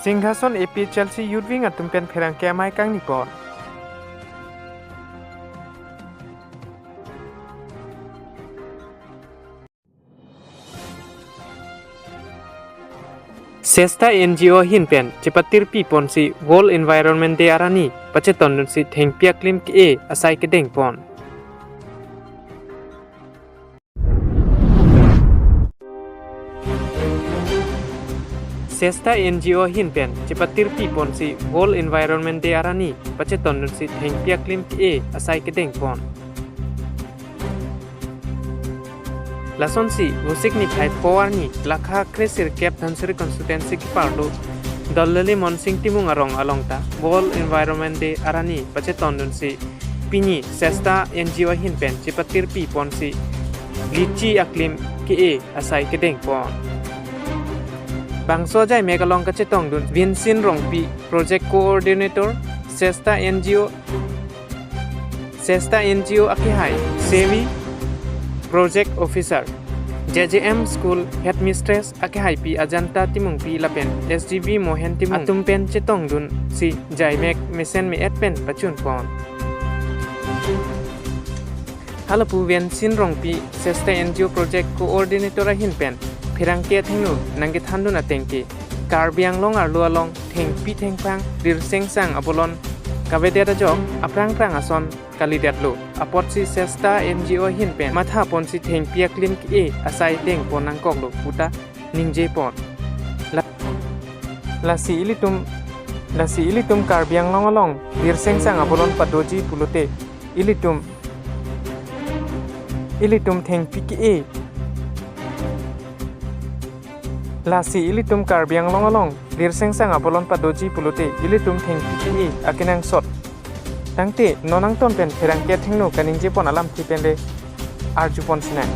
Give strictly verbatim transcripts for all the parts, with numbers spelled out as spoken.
Singhason A P H L C Youth Wing atum pen pherangke amei kangni pon. Sesta N G O ahin pen chepatirpi ponsi World Environment Day arni pachetondunsi thengpi aklim ke-e asai kedeng pon. Sesta N G O ahin pen chepatirpi ponsi World Environment Day arni pachetondunsi thengpi aklim ke-e asai kedeng pon. Lasonsi Vosik niphai pho arni lakha kre sirkep Dhansiri constituency keparlo Dollali Monsing Timung arong along ta World Environment Day arni pachetondunsi pini Sesta N G O ahin pen chepatirpi ponsi lichi aklim ke-e asai kedeng pon. Bangso ajaimek along kachetongdun Vincent Rongpi, Project Coordinator, Sesta N G O, Sesta N G O akehai, Semi Project Officer, J J M School Headmistress akehaipi Ajanta Timungpi lapen S D B Mohen Timung atum pen chetongdunsi jaimek mesen me-et pen pachun pon. Halapu Vincent Rongpi, Sesta N G O Project Coordinator ahin pen pherangke athengno nangkethandun ateng ke Karbi Anglong arlo along thengpi thengphrang rirseng sang abolon kavedet ajok aphrang phrang ason kalidetlo. Apotsi Sesta N G O ahin pen matha ponsi thengpi aklim ke-e asai deng pon nangkoklo puta ningje pon. La-, lasi ilitum, lasi ilitum Karbi Anglong along rirseng sang abolon padoji pulote ilitum, ilitum thengpi ke-e. Lasi ilitum Karbi Anglong along rirseng sang abolon padoji pulote ilitum thengpi ke-e akenangsot. Tangte non angton pen pherangke athengno kaningje pon alamthe pen le arju pon sinang.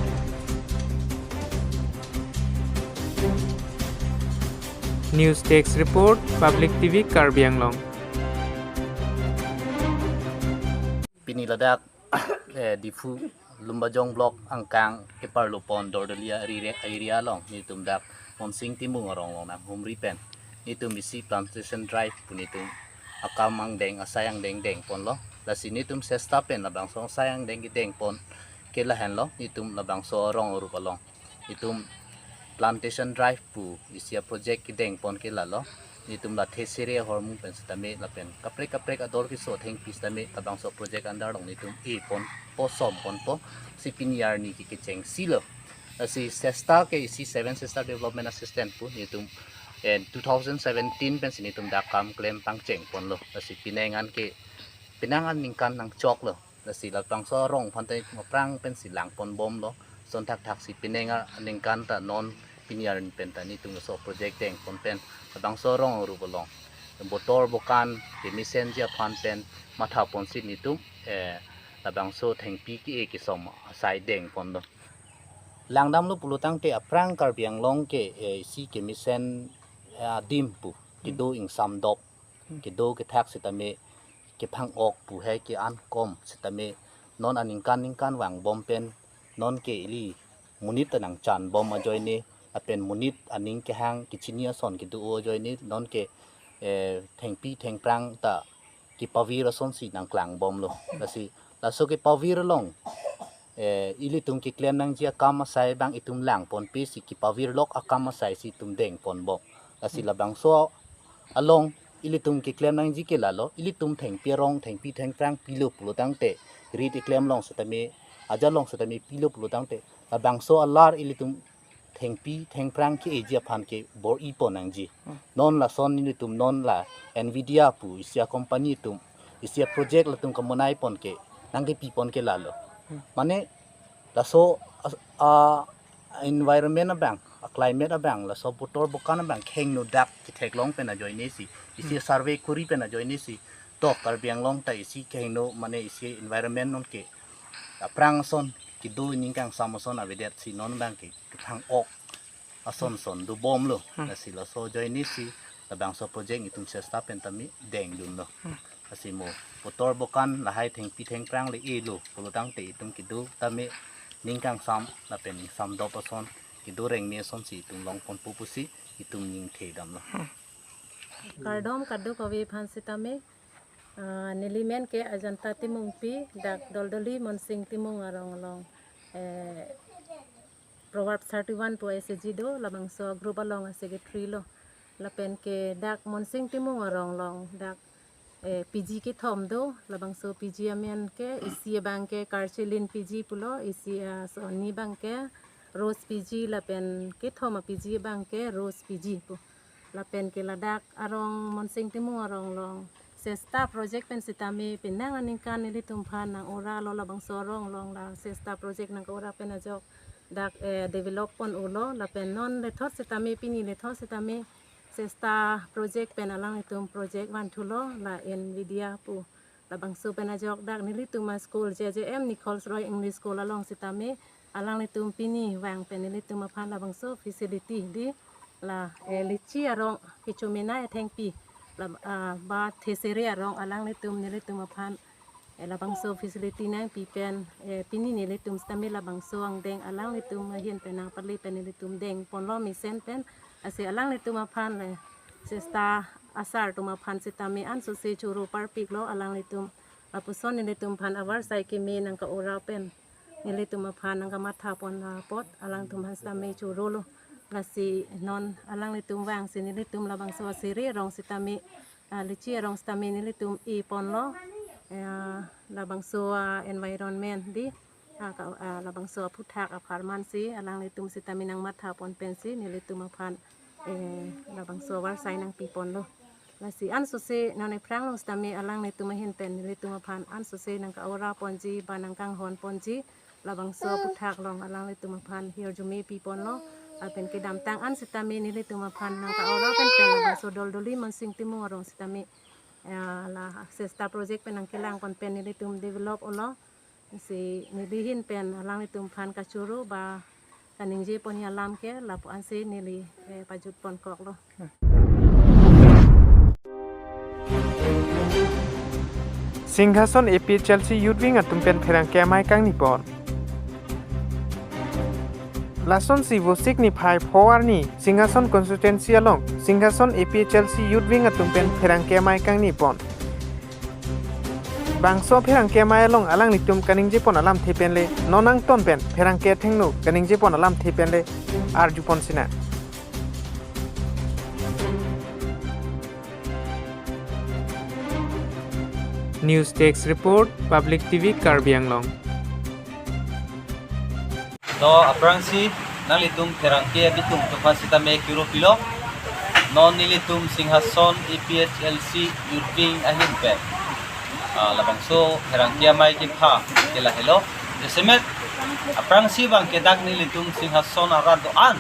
News Desk Report, Public T V Karbi Anglong. Pini ladak, eh, Diphu Lumbajong Block angkang keparlo pon Dordoli area, area along nelitum dak Monsing Timung arong along nanghumri pen nelitum isi plantation drive pu nelitum akam angdeng asai angdeng deng ponlo. Lasi nelitum Sesta pen labangso asai angdeng kedeng pon ke lahenlo, nelitum labangso arong arup along nelitum plantation drive pu isi a-project kedeng pon ke lalo. Nelitum la Thesere ahormu pen sitame lapen kaprek kaprek ador keso athengpi sitame labangso project under along nelitum e ponpo, som ponpo, si pini arni ke kechengsi lo. Lasi Sesta ke isi Seven Sister Development Assistance pu nelitum, eh, two thousand seventeen pensi nelitum dak kam klem pangcheng ponlo. Lasi penang an ke, penang aningkan nangchoklo. Lasi labangso arong aphan ta nelitum aphrang pensi lang pon bomlo. Ason thakthak si penang aningkan ta non pini arni pen ta nelitum laso project deng pon pen labangso arong arup along botor bokan kemesenji aphan pen matha ponsi nelitum, eh, labangso thengpi ke-e kesom asai deng ponlo. Langdamlo pulotangte aphrang Karbi Anglong ke, eh, isi kemesen, eh, adim pu kedo ingsam dop, kedo kethak sitame kephang-ok pu he ke-an kom sitame non aningkan ningkan vangbom pen non ke ili monit ta nangchan bom ajoine lapen monit aning kehang kechini ason kedo ajoine non ke, eh, thengpi thengphrang ta kepavir asonsi nangklang bomlo. Lasi laso kepavir along, eh, ilitum keklem nangji akam asai abang itum lang ponpe si kepavir lok akam asai si itum deng pon bom. Lasi labangso along ilitum keklem nangji ke lalo, ilitum thengpi arong, thengpi thengphrang pilo pulotangte, rit keklem along sitame, aja along sitame pilo pulotangte, labangso alar ilitum thengpi thengphrang ke-eji aphan ke bor-i pon nangji. Hmm. Non lason nelitum non la Nvidia pu isi a-company atum isi a-project latum kamonai pon ke nangkepi pon ke lalo. Hmm. Mane laso a, a environment abang, a climate abang, laso botor bokan abang kehingno dak ketheklong pen ajoine si, isi, hmm, survey kuri pen ajoine si, to Karbi Anglong ta isi kehingno mane isi environment non ke aphrang ason kedo ining kangsam ason avedet si non abang ke kephang-ok ason son do bomlo. Hmm. Lasi laso ajoine si labangso project itum Sesta pen tame dengdunlo. Hmm. Lasi mo botor bokan lahai thengpi thengphrang le elo pulotangte itum kedo tame ning kangsam lapen ingsam dop ason kedo rengme asonsi itum long ponpo pusi itum ningthe damlo. Hmm. Kardom kadokave aphan sitame, ah, neli men ke Ajanta Timungpi, dak Doldoli Monsing Timung arong along, eh, Proverbs thirty-one pu S G do, labangso group along a-secretary lo. Lapen ke dak Monsing Timung arong along dak, eh, P G kethom do, labangso P G amen ke isi abang ke Karchelin P G pulo, isi, ah, sonni abang ke Rose P G, lapen kethom a-P G abang ke Rose P G pu. Lapen ke ladak arong Monsing Timung arong along Sesta project pen sitame penang aningkan nelitum aphan nang-ora lo, labangso arong along la Sesta project nang-ora pen ajok dak, eh, develop pon-olo, lapen non lethot sitame, pini lethot sitame Sesta project pen alanglitum project vanthulo, la Nvidia pu. Labangso pen ajok dak nelitum a-school J J M Nichols Roy English School along sitame alanglitum pini vang pen nelitum aphan labangso facility di, la, eh, lichi arong kechomena athengpi, la, ah, ba thesere arong alanglitum nelitum aphan, eh, labangso facility nangpi pen, eh, pini nelitum sitame labangso angdeng alanglitum ahin pen nangpale pen nelitum deng ponlo mesen pen, lasi alanglitum aphan le Sesta asar atum aphan sitame ansose choro parpiklo alanglitum. Lapuson nelitum aphan avarsai keme nangka-ora pen nelitum aphan nangkamatha pon apot alangtum aphan sitame chorolo. Lasi non alanglitum vangsi nelitum labangso sere arong sitame, ah, lichi arong sitame nelitum e ponlo, eh, labangso, ah, environment di, ah, ka, ah, labangso aphuthak apharman si alanglitum sitame nangmatha pon pensi nelitum aphan, eh, labangso avarsai nangpi ponlo. Lasi ansose non ephrang along sitame alanglitum ahin pen nelitum aphan ansose nangka-ora ponji ba nangkanghon ponji, labangso aphuthak along alanglitum aphan hirjume pi ponlo. Lapen kedamtang an sitame nelitum aphan nangka-ora pen pen labangso Doldoli Monsing Timung arong sitame, eh, la Sesta project pen nangkelang pon pen nelitum develop-olo. Si neli ahin pen alanglitum aphan kachoro ba kaningje pon alam ke lapu-ansi neli, eh, pajut ponkoklo. Singhason A P H L C Youth Wing atum pen pherangke amei kangni pon. Lasonsi Vosik niphai pho arni Singhason constituency along Singhason A P H L C Youth Wing atum pen pherangke amei kangni pon. Bangso pherangke amei along alanglitum kaningje pon alamthe pen le, non angton pen pherangke athengno kaningje pon alamthe pen le arju pon sinang. News Desk Report, Public T V Karbi Anglong. To aphrangsi nanglitum pherangke abitung atum aphan sitame kiro pilo. Non nelitum Singhason A P H L C Youth Wing ahin pen, ah, labangso pherangke amei kepha ke lahelo. Jasemet aphrangsi abang ke dak nelitum Singhason arat do-an,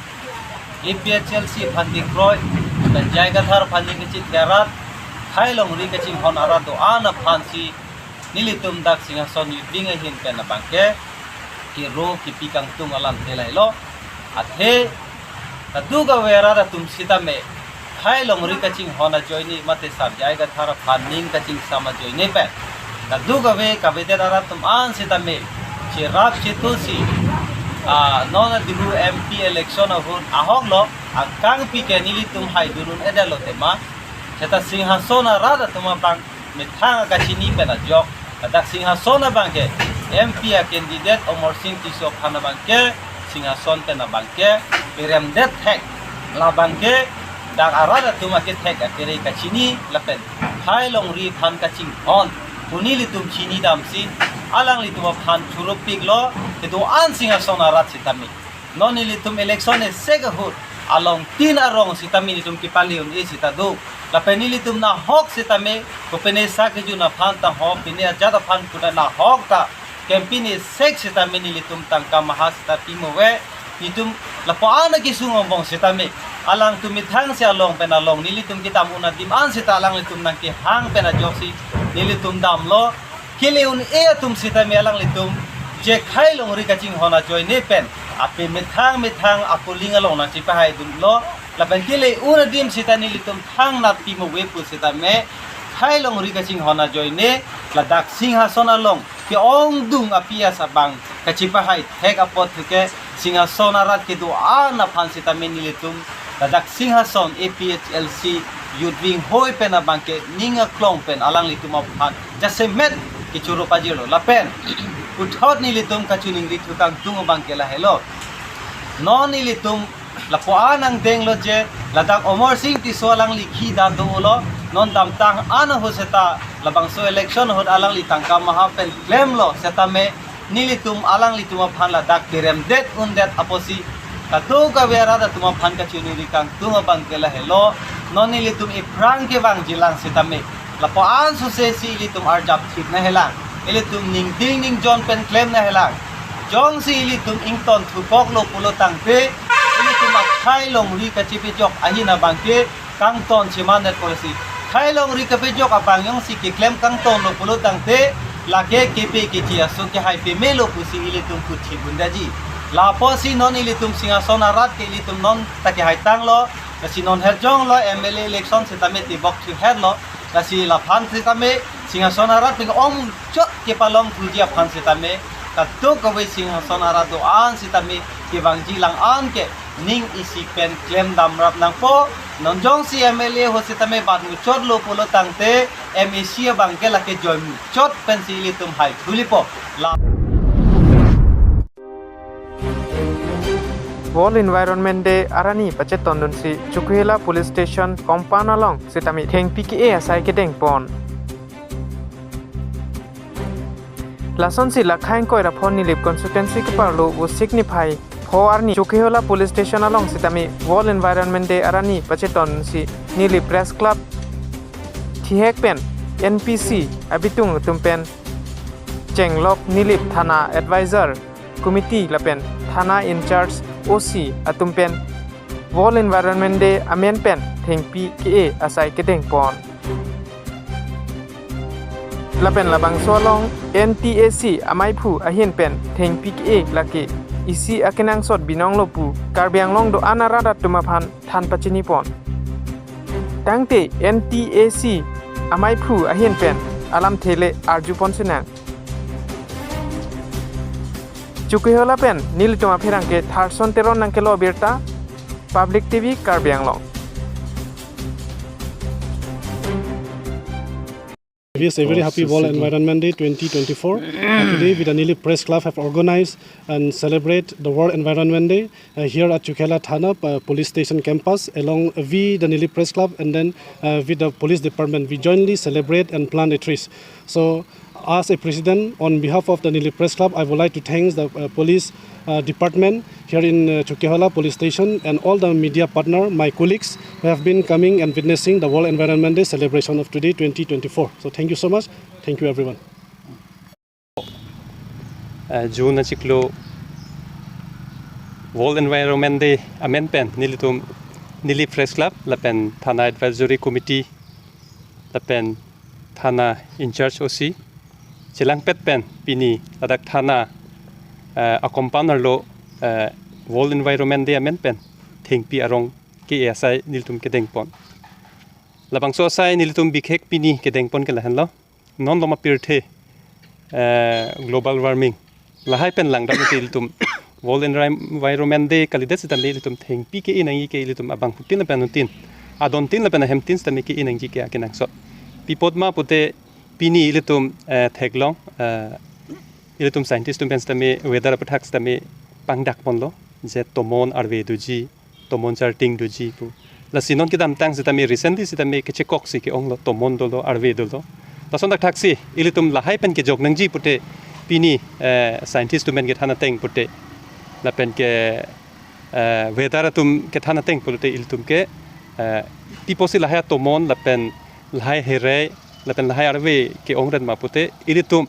A P H L C aphan dikroi, pen J I Kathar aphan ning kachethe arat, khei longri kachinghon arat do-an aphansi nelitum dak Singhason Youth Wing ahin pen abang ke kiro kipi kangtung alamthe lahelo. Athe kadokave arat atum sitame khei longri kachinghon ajoine mate Sar J I Kathar aphan ning kachingsam ajoine pen kadokave kavedet arat atum an sitame cherap chetusi, ah, non adihu M P election ahut ahoklo, angkangpi ke nelitum haidun un-edetlo tema. Seta Singhason arat atum abang methang kachini pen ajok, ladak Singhason abang ke M P a candidate Amarsing Tisso aphan abang ke Singhason pen abang ke peremdet thek, labang ke dak arat atum akethek akere kachini lapen khei longri aphan kachinghon pu nelitum chini damsi alanglitum aphan choro piklo kedo-an Singhason arat sitame. Non nelitum election esek ahut along tin arong sitame nelitum kepale un-e seta do. Lapen nelitum nahok sitame kopine sak kejun aphan tangho, pine ajat aphan kuda nahok ta campaign esek sitame nelitum tangka maha seta pimo ave. Nelitum lapu-an akesung angbong sitame alangtum methangsi along pen along nelitum kedam un adim an seta alanglitum nangkehang pen ajoksi nelitum damlo. Kele un-e atum sitame alanglitum je khei longri kachinghon ajoine pen ape methang methang a-polling along nangchepahaidunlo. Lapen kele un adim seta nelitum thangnat pimo ave pu sitame khei longri kachinghon ajoine ladak Singhason along ke-ongdung a-P S abang kachepahai thek apot ke Singhason arat kedo-an aphan sitame nelitum ladak Singhason A P H L C Youth Wing hoi pen abangke ning aklong pen alanglitum aphan jasemet kechoro pajirlo. Lapen puthot nelitum kachiningri thu kangtung abangke lahelo. Non ilitum lapu-an angdenglo je ladak Amarsing Tisso alangli khi da dolo, non damtang an ahut seta labangso election ahut alangli tangka maha pen klemlo setame nelitum alanglitum aphan ladak keremdet undet apotsi kadokave arat atum aphan kachiningri kangtung abangke lahelo. Non nelitum iphrang kevangjilang setame lapu-an suse si ilitum arjap thip nahelang, ilitum ningding ningjon pen klem nahelang. Jongsi ilitum ington thupoklo pulo tangte, ilitum akhai longri kachepejok ahin abangke kangton chemandet policy. Khai longri kepejok abang jongsi keklem kangtonlo pulo tangte, lake kepe keche aso kehai pemelo pusi ilitum kuthi bundaji. Lapusi non ilitum Singhason arat ke ilitum non ta kehaitanglo, lasi non herjonglo M L A election setame tebok thipherlo, lasi laphan setame Singhason arat pen om chot kepalong thuji aphan setame kadokave Singhason arat do-an setame kevangjilang an ke ning isi pen klem damrap nangpo. Non jongsi M L A ahut setame bat muchotlo pulo tangte M A C abangke lake joi muchot pensi ilitum hai thulipo. La World Environment Day arni pachetondunsi Chokihola Police Station compound along setame thengpi ke-e asai kedengpon. Lasonsi la Khangkoi Raphon Nilip constituency keparlo vo Sikniphai pho arni Chokihola Police Station along setame World Environment Day arni pachetonsi Nilip Press Club thihek pen N P C abitung atum pen chenglok Nilip Thana Advisor Committee lapen Thana in-charge O C atum pen World Environment Day amen pen thengpi ke-e asai kedengpon. Lapen labangso along N T A C amaiphu ahin pen thengpi ke-e lake isi akenangsot binonglo pu Karbi Anglong do-an arat atum aphan than pachinipon. Tangte N T A C amaiphu ahin pen alamthe le arjupon sinang. Chokihola pen nelitum apherangke Tharson Teron nangkelo birta, Public T V Karbi Anglong. Wish a very Oh, happy World Suzuki. Environment Day twenty twenty-four. Uh, today, with the Nilip Press Club, have organized and celebrate the World Environment Day uh, here at Chokihola Thana uh, Police Station campus, along with the Nilip Press Club and then uh, with the police department. We jointly celebrate and plant a trees. So, as a president, on behalf of the Nilip Press Club, I would like to thank the uh, police uh, department here in uh, Chokihola Police Station and all the media partner, my colleagues who have been coming and witnessing the World Environment Day celebration of today, twenty twenty-four. So thank you so much. Thank you, everyone. Uh, June achiklo World Environment Day amen pen nelitum Nilip Press Club lapen Thana Advisory Committee lapen Thana in-charge O C chelangpet pen pini ladak Thana uh, a-compound arlo uh, World Environment Day amen pen thengpi arong ke-e asai nelitum kedengpon. Labangso asai nelitum bikhek pini kedengpon ke lahenlo. Non loma pirthe uh, global warming lahai pen langdam ilitum World Environment Day kalidet setame ilitum thengpi ke-e nangji ke ilitum abangphutin lapen anuttin, adontin lapen ahemtin setame ke-e nangji ke akenangsot. Pi apot ma pute pini ilitum eh, theklong eh, ilitum scientist atum pen setame weather aputhak setame pangdakponlo je tomon arve doji, tomon charting doji pu. Lasi non kedamtang setame recently setame kechekok si ke-onglo, tomon dolo, arve dolo. Lason thakthak si ilitum lahai pen kejok nangji pute pini eh, scientist atum pen kethan ateng pute lapen ke eh, weather atum kethan ateng pute ilitum ke eh, pi apotsi lahai tomon lapen lahai herei lapen lahai arve ke-ongret ma pute ilitum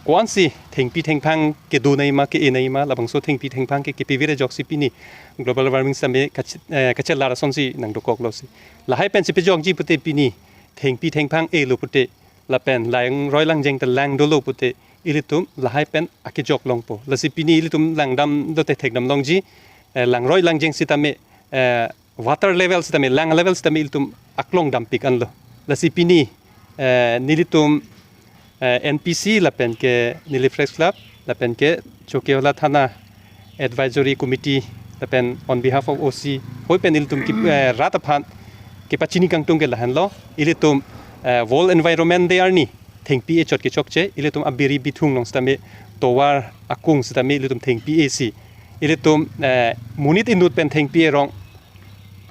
ko-ansi thengpi thengphang kedo nangji ma ke-e nangji ma, labangso thengpi thengphang ke kepivir ajoksi pini global warming setame kach- eh, kachelar asonsi nangdokoklo si. Lahai pen chepejokji pute pini thengpi thengphang elo pute lapen langroi langjeng ta lang dolo pute ilitum lahai pen akejok longpo. Lasi pini ilitum langdam dote thekdam longji eh, langroi langjeng setame eh, water level setame, lang level setame ilitum aklong dampik anlo. Lasi pini eh, nelitum eh, N P C lapen ke Nilip Press Club lapen ke Chokihola Thana Advisory Committee lapen on behalf of O C hoi pen nelitum ki eh, rat aphan kepachini kangtung ke lahenlo, ilitum, eh, World Environment Day arni thengpi echot kechokche, ilitum abiri bithung along sitame, tovar akung sitame ilitum thengpi esi, ilitum, eh, monit inut pen thengpi erong,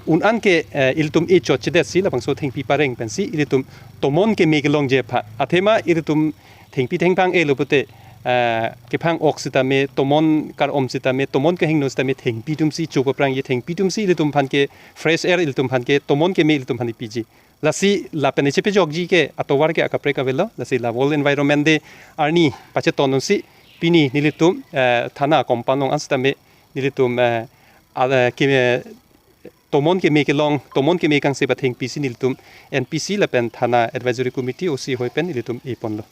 un-an ke, eh, ilitum echotchedetsi labangso thengpi pareng pensi ilitum tomon keme kelongji aphan. Athema ilitum thengpi thengphang elo pute, eh, kephang-ok sitame, tomon kar-om sitame, tomon kehingno sitame thengpi atumsi chopaprangji, thengpi atumsi ilitum aphan ke fresh air, ilitum aphan ke tomon keme ilitum aphan piji. Lasi lapen echepejokji ke atovar ke akaprek avelo, lasi la World Environment Day arni pacheton unsi pini nelitum, eh, thana compound along an sitame nelitum, eh, al-, eh, ke, tomon keme kelong, tomon keme kangse pathengpisi nelitum N P C lapen thana advisory committee O C ahoi pen nelitum eponlo.